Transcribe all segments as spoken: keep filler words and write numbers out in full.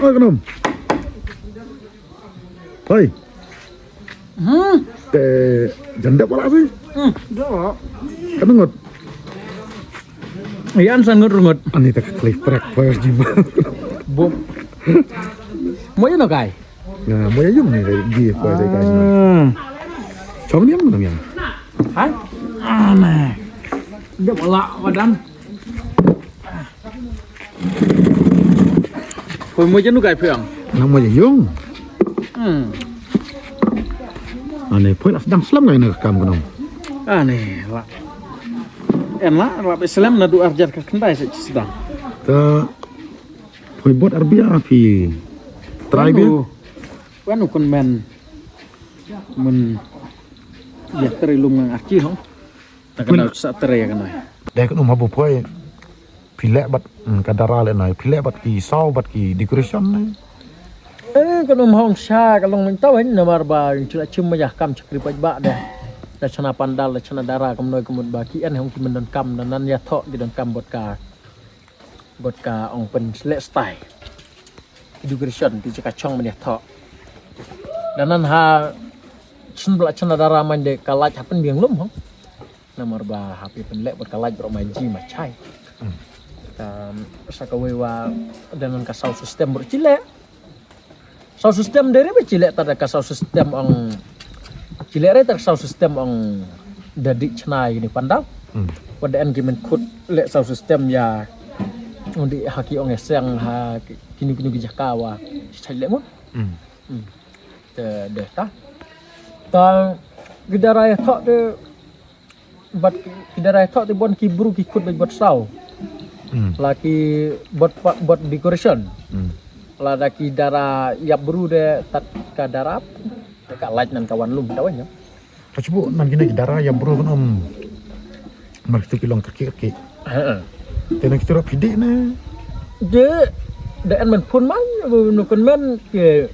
Oi, ka num. Hoi. Hmm. Te jan dep wala si. Hmm. Ka ngut. Yan san ngut rungut. Ani tak klik prak prak jiba. Bum. Mo yun kai. Na mo yun ni di prak prak kai. Hmm. Chong ni yang mana yang? Ha? Ana. Dep wala wadan. Poi mo jenu kai phi ang. Nang mo yung. Hmm. Ani poi la sdang slem kai na kam gunung. Ani la. En la la be slem na du arjar ka kendai se sdang. Ta poi bot arbia phi. Try bi. Wanu kun men. Men ya try lum ngang archi hong. Ta ka dau sa try ka nai. Dei ka num habu poi. Phi leh bad, hmm, ka dara leh nai. Phi leh bad ki saw bad ki decoration nai. Eh, ka num hong sha ka long mynta wen namar ba yung chila chim ma ya kam chakri paj ba deh. Da chana pandal da chana dara kam noi kamut ba ki en hong ki mendon kam da nan ya thok ki don kam bot ka. Bot ka ong pen leh stai. Ki decoration ti chaka chong men ya thok. Da nan ha chin bla chana dara man de ka laj ha pen biang lum hong. Namar ba happy pen leh bad ka light bro mai ji mai chai. Ka sa ka wei wa da nan ka sound system bro chile. Sound system dere ba chile ta da ka sound system ong chile re ta ka sound system ong da di chna ini pandal. Wa da en ki men khut leh sound system ya ong di ha ki ong ya seng ha kinu kinu ki jaka wa chai leh mun. Te deh ta. Ta ki dara ya thok de bad ki dara ya thok de bon ki bru ki khut bad bad saw. La ki bad bad decoration. La da ki dara ya bru de tat ka dara ka light nan ka wan lum ta wan ya. Ka chubu nan ki ne ki dara ya bru kan um. Mar kitu ki long kaki kaki. Te nan kitu ra pidi ne. De de en men pun man nu kan men ke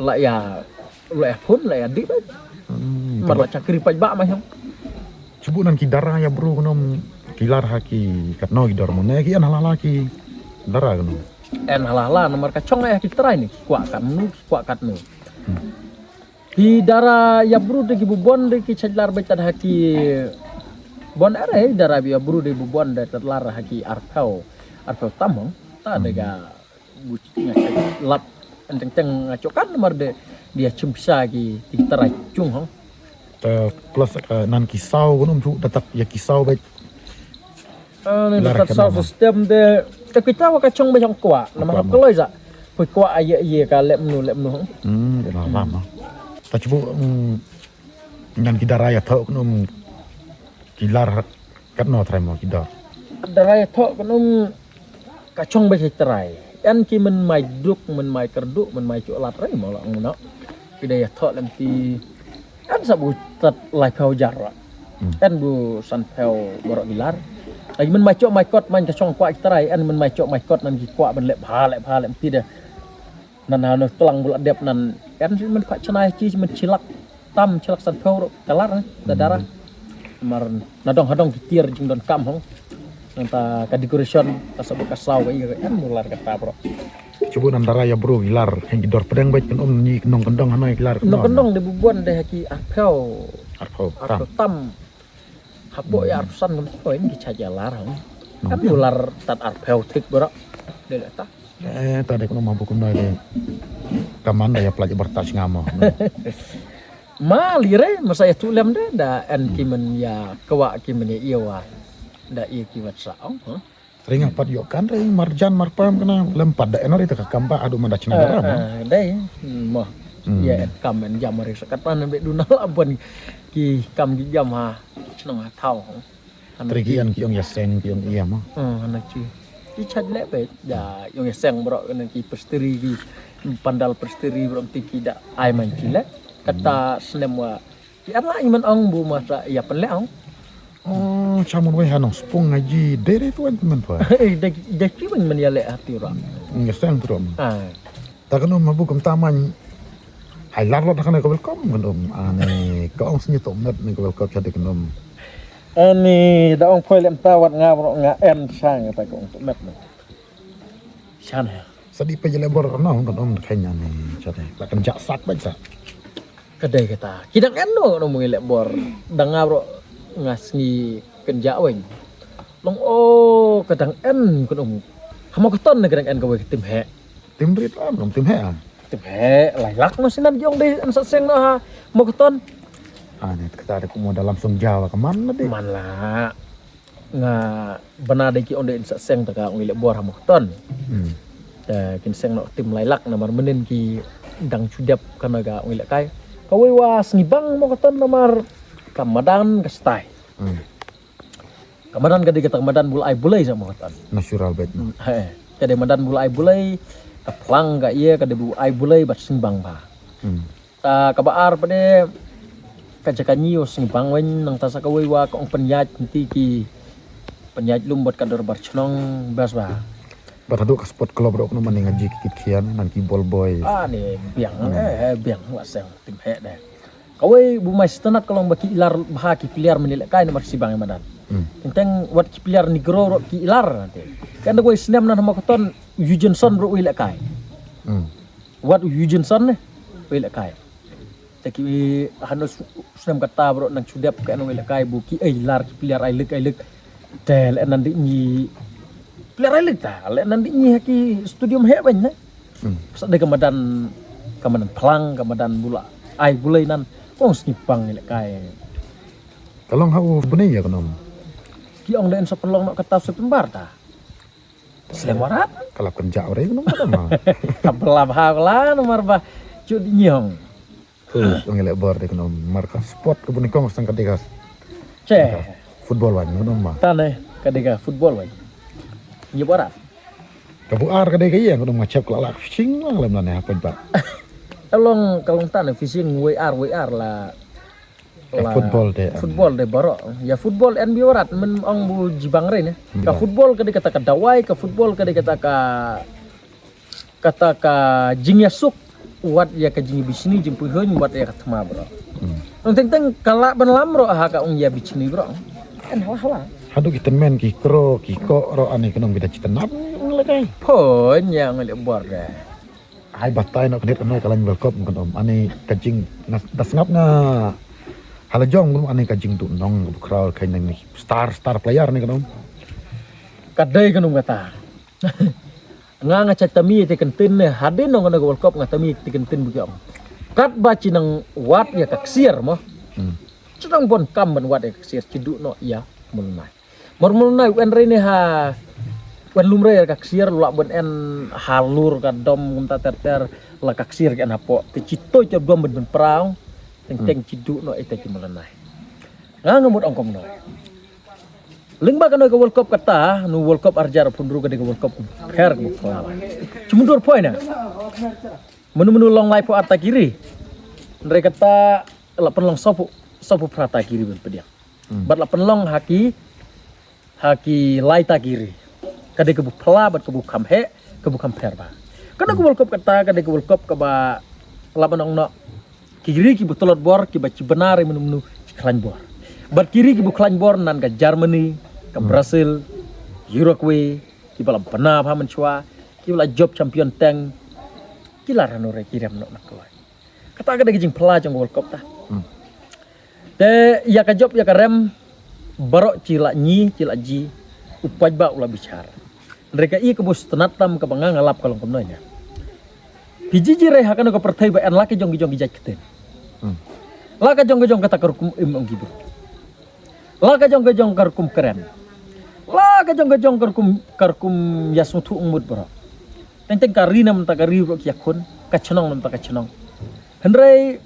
la ya la ya pun la ya di ba. Mar la chakri paj ba ma hong. Chubu nan ki dara ya bru kan um ki lar ha ki katno ki dor mo ne ki an halala ki dara kan um. En halala namar ka chong ya ki trai ni ki kwa kan nu ki kwa kat nu. Ki dara ya bru de ki bu bon de ki chajlar beta da ki bon are dara ya bru de bu bon de tatlar ha ki arphew arphew tamong ta de ga bu lap enteng teng ngacho kan mar de dia chimsa ki ki tara chung hong. Plus nan ki saw gunum chu datak ya ki saw bet. Ni lar ka sound system de te kita wa ka chong ba jong kwa na ma hap kloi za. Pui kwa aye aye ka lem nu lem nu. Hmm de na lam. Ta chubu ngan ki dara ya thok num ki lar kat no trai mo ki dar. Dara ya thok num ka chong ba trai. En ki men mai duk men mai kerduk men mai chu lat rai mo la ngno. Ki da ya thok lem ki En sa bu tat lai phew jar. En bu san phew borok gilar. Ai men mai chok mai kot man ka chong kwa trai en men mai chok mai kot nan ki kwa ban lep ha lep ha lep ti de. Nan ha no tlang bu la dep nan en si men pha chna chi men chilak tam chilak san phew rok kalar da dara. Mar na dong hadong ki tiar jing don kam hong. Nang ta ka decoration ta sabut ka saw ka ïa ka em mular ka ta bro. Chubu nan dara ïa bro ki lar heng ki dor pedeng bait kan um ni nong kendong hanai ki lar. Nong kendong de bubuan de ha ki arphew. Arphew tam. Arphew tam. Hapo ïa arphew san ngam ko in ki chaj ïa lar hang. Kan mular tat arphew thik bro. De le ta. Eh ta de kono mampu kumno de. Kaman da ïa pelaj bertas ngam. Ma lire masa ïa tu lem de da en ki men ïa kwah ki men ïa ïa wa. Da ïa ki wat sa ong. Ring pat ïoh kan ring marjan marpam kena lem pat da enor ita ka kam ba adu manda chna dara. Dai mo. Ïa et kam en jam ring sakat pan be duna la bon ki kam ki jam ha chnong ha thaw. Trigi an ki ong ïa seng ki ong ïa mo. Hana chi. Ki chaj le be da ong ïa seng bro ki pesteri ki pandal pesteri bro ti ki da ai man chi le. Kata snem wa Ki ar la i man ong bu ma sa ïa pynleh ong. Oh, cha mun wei ha nong spung ngaji dere tu an man pa. Eh, da da ki man man ïa leh hati ra. Ngesang tu rom. Ah. Ta kan um ma bu kam ta man. Hai lar lot ha kan ka welcome kan um. Ane ka ong sngi to met ni ka welcome cha de kan um. Ani da ong phoi lem ta wat nga bro nga en sang ta ka ong to met. Chan ha. Sa dih peit ïaleh bor noh, kan ym kheiñ ïa ni, sa dih. La kynjah sak beit sa. Ka dei kata. Ki dang en noh, kan ym ïaleh bor. Dang nga ruh nga sngi kynjah wei. Long o ka dang en, kan ym. Ha Mawkyrton ne ka dang en kawei ka tim heh. Tim rit la, kan ym tim heh ah. Tim heh, lai lak noh sinan ki ong dei en sa seng noh ha Mawkyrton. Ah, ni kata dei kumno dalam song jaw ka man la dei. Man la. Nga bana dei ki ong dei en sa seng ta ka ong ïaleh bor ha Mawkyrton. Hmm. Te kin seng noh tim lai lak namar mynnin ki dang shu dep kane ka ong ïaleh kai. Kawei wa sngi bang Mawkyrton namar ka madan ka stai. Hmm. Ka madan ka dei kata ka madan bul ai bulei sa Mawkyrton. Natural beit noh. He, ka dei madan bul ai bulei, ka phlang ka ïa ka dei bul ai bulei bad sngi bang ba. Hmm. Ta kaba ar pat de ka jaka ñiew sngi bang wei nangta sa kawei wa ka ong pynïaid nti ki pynïaid lum bad ka dorbar chnong bas ba. Bad haduh ka sport club ruh kano mane nga ji ki kit khian nang ki ball boy. Ah, ni biang, eh, eh, biang wa seng tim heh de. Kawei bu mai sitenat ka long ba ki ilar bha ki player mane leh kai namar si bang madan. Hmm. Teng teng wat ki player ni gro ruh ki ilar nanti. Kan da kawei snem nan ha Mawkyrton Eugene Son ruh u leh kai. Hmm. Wat u Eugene Son ne u leh kai. Te ki hano snem kata bro nang shu dep ka nong ïaleh kai bu ki ai lar ki player ai lek ai lek. Te leh nan di ñi player ai lek ta leh nan di ñi ha ki stadium heh beiñ ne. Hmm. Sa dei ka madan ka madan phlang ka madan bula ai bulei nan kong sngi bang ïaleh kai. Ka long ha u bnei ïa ka nong. Ki ong dei en sa pynlong noh kata September ta. Slem warat. Ka lap kynjah u rei ka nong ka ma. Ka bla bha ka la namar ba. Cut ñiong. Hu, ong ïaleh bor dei ka nong mar ka sport ka bun kong sang ka dei ka. Che. Football wan ka nong ma. Tane ka dei ka football wan. Ñi warat. Ka bu ar ka dei ka ïa ka nong ma chep ka la lak fishing lang lem lane ha poj ba. Ka long ka long tane fishing wei ar wei ar la. Ka la football de. Football de baroh. Ïa football en bi warat men ong bu jibang rei ne. Ka football ka dei kata ka dawai, ka football ka dei kata ka kata ka jingïasuk wat ïa ka jingïabishni jingpyhun wat ïa ka thma bro. Hmm. Ong teng teng ka la ban lam bro ha ka ong ïabishni bro. En hala hala. Haduh ki tymmen ki kro ki ko ro ani ka nong bida chitanap ong leh kai. Pon ïa ong leh bor de. Ai batai nok net ka noi ka lain World Cup kan om. Ani ka jing da sngap nga hala jong mun ani ka jing tu nong ka bu khraw kai nang ni star star player ni kan om. Ka dei kan om kata. Nga nga chak tami te kentin ne hadin nong ka World Cup nga tami te kentin bu ki om. Kat ba chi nang wat ïa ka ksiar mo. Hmm. Chi nang bon kam ban wat ïa ka ksiar chi du no ïa mun mai. Mar mun nai wen rei ne ha wen lum rei ka ksiar la wen en halur ka dom kumta ter ter la ka ksiar ka en hapo te chi toi te dom ben ben prang teng teng chi du no ite ki mun nai. Nga nga mut ong kom no. Ling ba ka no ka World Cup kata nu World Cup arjar pun ru ka de ka World Cup ku pher ku pher. Chi mun dur poi na. Menu menu long lai po ata kiri. Rei kata la pen long sopu sopu prata kiri ben pediang. Hmm. Bad la pynlong ha ki ha ki lai ta ki ri. Ka dei ka bu pla bad ka bu kham heh ka bu kham pher ba. Ka dei ka World Cup kata ka dei ka World Cup kaba la ban ong noh ki ri ki bu tlot bor kiba chi bna re menu menu chi khlaiñ bor. Bad ki ri ki bu khlaiñ bor nan ka Germany ka Brazil Uruguay kiba la bna bha mynshwa kiba la jop champion teng ki la rano re ki rem noh na kloi. Kata ka dei ka jingpla jong ka World Cup ta. Hmm. Te ïa ka jop ïa ka rem baroh chi la nyi chi la ji u paidbah u la bichar. Hynrei ka i ka bus tnat tam kaba nga nga lap ka long kumno ïa. Ki ji ji rei ha kano ka pyrthei ba en la ka jong ka jong ki jait ktien. Hmm. La ka jong ka jong kata ka rukum im ong ki bru. La ka jong ka jong ka rukum kren. La ka jong ka jong ka rukum ka rukum ïa sngewthuh ong mut baroh. Teng teng ka ri nam ta ka ri baroh ki ïa khun ka chnong nam ta ka chnong. Hynrei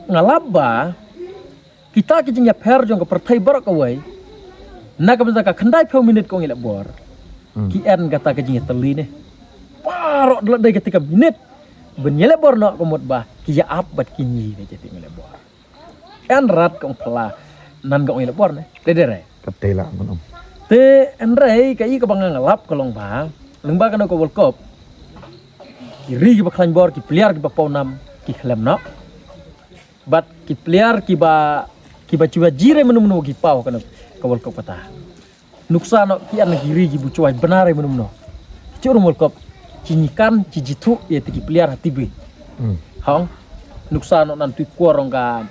nga lap ba kita ki jingïapher jong ka pyrthei baroh kawei na ka bynta ka khyndai phew minit ka ong ïaleh bor. Hmm. Ki en kata ka jingïatylli ne baroh da la dei kata ka minit ban ïaleh bor noh ka mut ba ki ïa ap bad ki ngi ne jati ong ïaleh bor. En rat ka ong pla nan ka ong ïaleh bor ne dei dei re. Ka tei la ngon om. Te en rei ka i ka ba nga nga lap ka long ba lyngba ka no ka World Cup ki ri ki ba khlaiñ bor ki player ki ba paw nam ki khlem noh. Bad ki player kiba kiba chuwa jire menu menu ki paw ka ka World Cup kata. Nuksa noh ki an ki ri ki bu chuwa bna re menu menu. Ki chuwa World Cup. Ci nyikan ci jithuh ïa kita ki player ha T V. Hmm. Hong nuksa noh nan tui kuar ong ka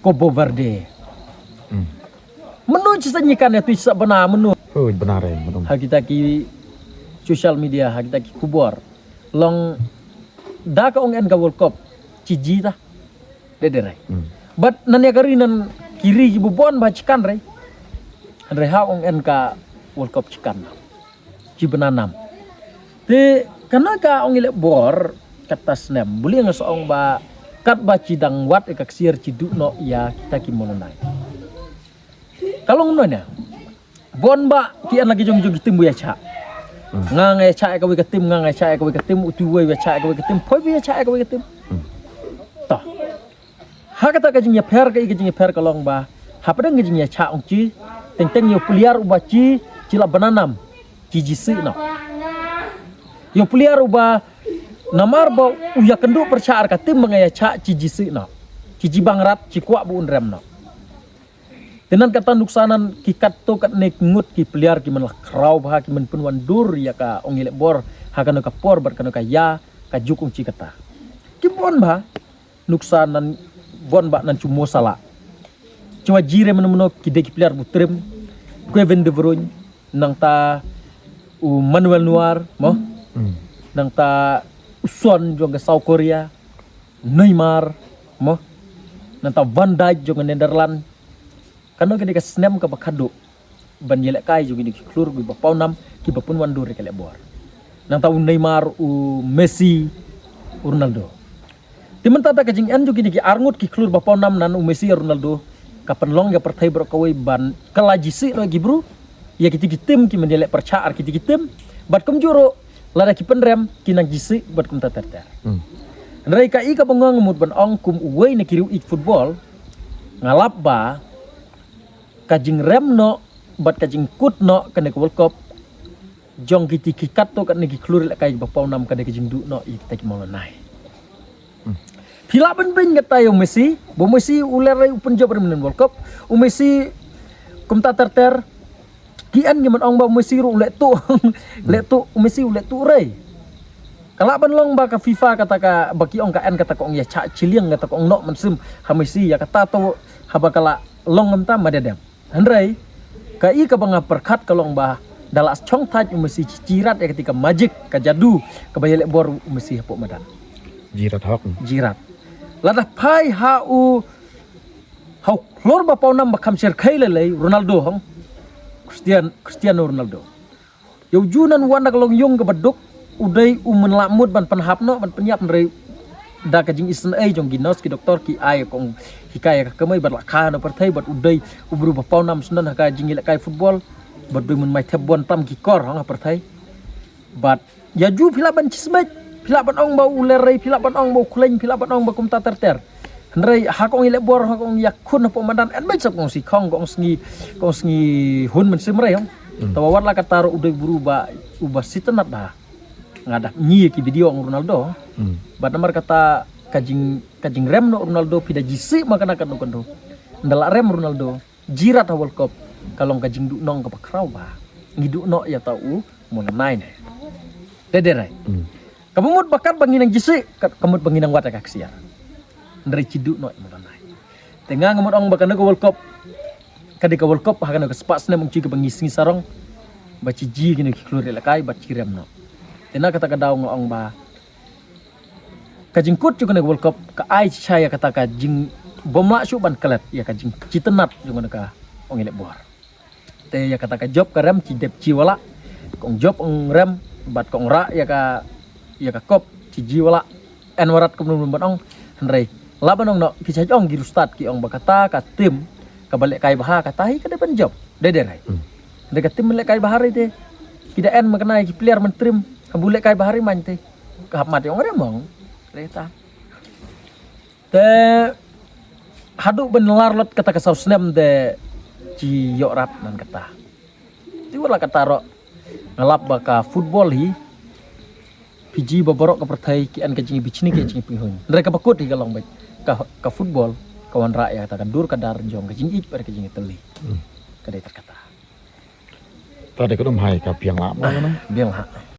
Cabo Verde. Hmm. Mano ci sa nyikan ïa tui sa bana mano. Oh, bana re mano. Ha kita ki social media, ha kita ki khubor. Long da ka ong en ka World Cup ci ji ta. Dei dei re. Hmm. But nan ïa ka ri nan ki ri ki bubon ba chikan re. Re ha ong en ka World Cup chikan. Ci bana nam. Te kane ka ong i leh bor kata snem. Buli nga sa ong ba kat ba ci dang wat ïa ka ksiar ci duh noh ïa kita ki molonai. Ka long noh nia. Bon ba ki an lagi jong jong ki tim bu ïa cha. Hmm. Nga nga ïa cha ïa ka wei ka tim, nga nga ïa cha ïa ka wei ka tim, utu wei ïa cha ïa ka wei ka tim, poi wei ïa cha ïa ka wei ka tim. Hmm. Ta. Ha kata ka jingïapher ka i ka jingïapher ka long ba ha pdeng ka jingïacha ong ci teng teng ïa u pliar uba ci ci la bana nam ci ji sih noh. Ïa u pliar uba namar ba u ïa kynduh pyrshah ar ka tim ba nga ïacha ci ji sih noh. Ci ji bang rat ci kwah ba un rem noh. Te nan kata nuksa nan ki katto katne ki ngut ki pliar ki man la khraw bha ki man pynwan dur ïa ka ong i leh bor ha kano ka por bad kano ka ïa ka juk ong ci kata. Ki bon bha nuksa nan bon ba nan chu mo sala. Chwa jire mano mano ki dei ki player bu trim. Kevin De Bruyne, nangta u Manuel Neuer mo. Hmm. Nangta u Son jong ka South Korea, Neymar mo. Nangta Van Dijk jong ka Netherlands. Kano ka dei ka snem ka ba khadduh ban ïalehkai jong kine ki khlur ki ba paw nam ki ba pynwan dur ïa ka leh bor. Nangta u Neymar, u Messi, u Ronaldo. Te mynta da ka jingeh jong kine ki arngut ki khlur ba paw nam nan u Messi, u Ronaldo ka pynlong ïa pyrthei baroh kawei ban kylla jisih noh ki bru ïa kiti ki tim ki man ïaleh pyrshah ar kiti ki tim bad kumjuh ruh lada ki pynrem ki nang jisih bad kumta ter ter. Hmm. Hynrei ka i ka ba nga mut ban ong kum uwei na ki riew ïeit football nga lap ba ka jingrem noh bad ka jingkut noh kane ka World Cup jong kiti ki katto katne ki khlur lehkai ba paw nam ka dei ka jingduh noh ïa kita ki molonai. Hmm. Phi lah ban beiñ kata ïa u Messi, ba u Messi u leh rei u pynjop rem nan World Cup, u Messi kumta ter ter ki an ngi man ong ba u Messi ruh u leh tuh, leh tuh u Messi u leh tuh rei. Ka lah ban long ba ka FIFA kata ka ba ki ong ka an kata ka ong ïa cha chiliang kata ka ong noh mynsiem ha Messi ïa kata to haba ka lah long ngam ta ma dedem. Hynrei ka i ka ba nga pyrkhat ka long ba da la chong thait u Messi chi jirat ïa kati ka magic ka jadu ka ba ïaleh bor u Messi hapoh madan. Jirat hok. Jirat. Lada phai ha u ha u khlur ba paw nam ba kham sher khai lei lei Ronaldo hong. Cristian Cristiano Ronaldo. Ïa u ju nan wan da ka long ïung ka ba duk u dei u man la mut ban pynhap noh ban pynïap hynrei da ka jingisynei jong ki nurse ki doktor ki ai kong hikai ka kamai bad la kha na pyrthei bad u dei u bru ba paw nam sngewdon ha ka jingïalehkai football bad dei man mai thep bon tam ki kor hong ha pyrthei bad ïa ju phi lah ban chismech phi lah ban ong ba u lerei phi lah ban ong ba u khlein phi lah ban ong ba kumta ter ter. Hynrei ha kong i leh bor ha kong ïa khun hapoh madan en bad sa kong si khong kong sngi kong sngi hun mynsiem rei hong. Hmm. Tawa wat la kata ruh u dei bru ba u ba sitanat ba nga dah ngi ki video ong Ronaldo. Hmm. Bad namar kata ka jing ka jingrem noh Ronaldo phi da jisih ma kana kano kano. Nda la rem Ronaldo jirat ha World Cup ka long ka jingduh nong ka ba khraw ba ngi duh noh ïa ta u molonai ne. Dei dei rei. Hmm. Ka ba mut ba kat ba ngi nang jisih ka mut ba ngi nang wat ïa ka ksiar. Hynrei ci duh noh ïa molonai. Te nga nga mut ong ba kano ka World Cup ka dei ka World Cup ha kano ka spah snem ong ci ka ba ngi sngi sarong ba ci ji kino ki khlur ïalehkai ba ci rem noh. Te na kata ka daw nga ong ba ka jingkut jong kane ka World Cup ka ai shisha ïa kata ka jingbymlah shuh ban klet ïa ka jingchitanat jong kane ka ong i leh bor. Te ïa kata ka jop ka rem ci dep ci wala kong jop ong rem bad kong rah ïa ka ïa ka kop ci ji wala en warat kum num ban ong hynrei la ban ong no ki cha ong ki rustad ki ong ba kata ka tim ka ba lehkai bha kata hi ka dei ban jop dei dei rai. Hmm. Dei ka tim lehkai bha rai te ki da en ma kane ki player man trim ha bu lehkai bha rai man te. Ka hap mat ïong re mong. Re ta. Te haduh ban lar lot kata ka saw snem de ci ïoh rat nan kata. Ti wala kata ro ngalap ba ka football hi Fiji ba borok ka pyrthei ki an ka jingbichni ki jingpinghun. Ndre ka bakut hi ka long ba ka ka football ka wanrah ïa kata ka dur ka dar jong ka jingïeit bad ka jingïatylli. Hmm. Ka dei ter kata. Ta dei ka dum hai ka biang la ma na. Biang la.